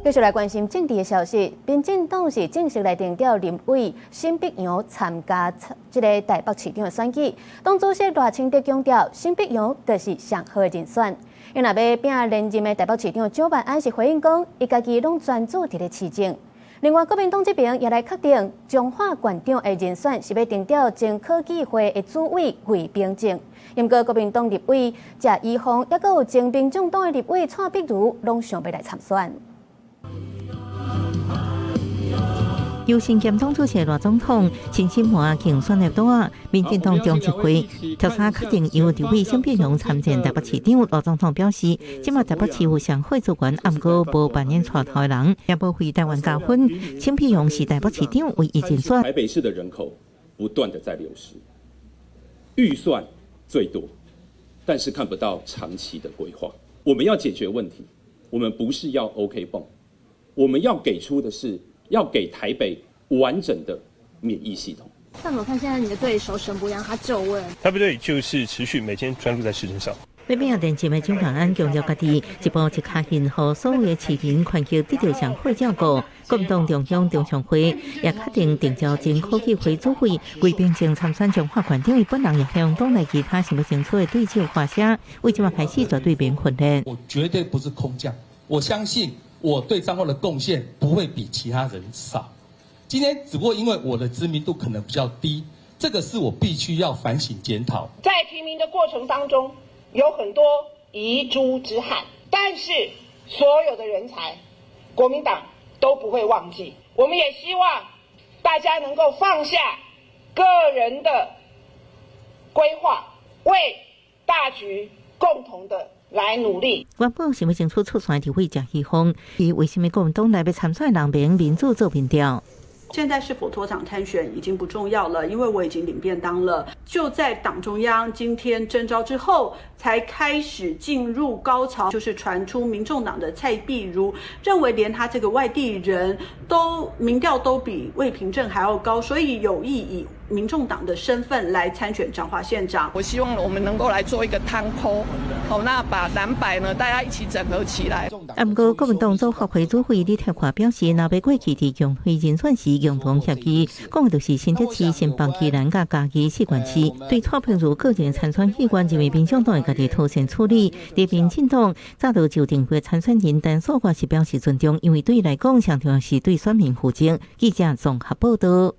繼續來關心政治的消息，民進黨是正式來定調林委沈伯洋參加這个台北市長的選舉。黨主席賴清德強調，沈伯洋就是上好的人選。伊若欲拚連任的台北市長蔣萬安是回應講，伊家己攏專注佇咧市政。另外，國民黨這邊也來確定彰化縣長的人選是欲定調前科技會的主委魏秉正。毋過國民黨立委謝依鳳，抑閣有前民眾黨的立委蔡碧如，攏想欲來參選。游行兼黨主席賴總統親身換競選的桌，民進黨中執會調查確定由立委沈伯洋參戰台北市長。賴總統表示，這馬台北市有上好資源，毋過無扮演帶頭的人，也無為台灣加分。沈伯洋是台北市長唯一人選。台北市的人口不斷的在流失，預算最多，但是看不到長期的規劃。我們要解決問題，我們不是要 OK 繃，我們要給出的是，要給台北完整的免疫系統。但我看現在你的對手沈伯洋他就位，台北隊就是持續每天專注在市政上。欲拚連任的蔣萬安強調家己一步一跤印，予所有的市民環境得到上好的照顧。國民黨中央中常會也確定定調前科技會主委魏秉正參選彰化縣長，伊本人也向黨內其他想欲爭取的對手發聲，為這馬開始絕對面訓練。我絕對不是空降，我相信我對彰化的貢獻不會比其他人少。今天只不過因為我的知名度可能比較低，這個是我必須要反省檢討。在提名的過程當中，有很多遺珠之憾，但是所有的人才，國民黨都不會忘記。我們也希望大家能夠放下個人的規劃，為大局共同的來努力。原本想欲爭取出選的立委謝依鳳，伊為什麼國民黨內欲參選人民民主做民調？現在是否脫黨參選已經不重要了，因為我已經領便當了。就在黨中央今天徵召之後，才開始進入高潮，就是傳出民眾黨的蔡壁如認為連他這個外地人都民調都比魏平正還要高，所以有意以民眾黨的身份來參選彰化縣長。我希望我們能夠來做一個湯鋪，好，那把藍白呢大家一起整合起來。毋過國民黨組發會主委李鐵華表示，若欲過去佇共輝人選時共同協議，講的就是新竹市、新北、宜蘭佮嘉義四縣市，對蔡碧如個人參選意願，認為民眾黨會家己妥善處理。佇民進黨早就就定過參選人，但所我是表示尊重，因為對伊來講，上重要是對選民負責。記者綜合報道。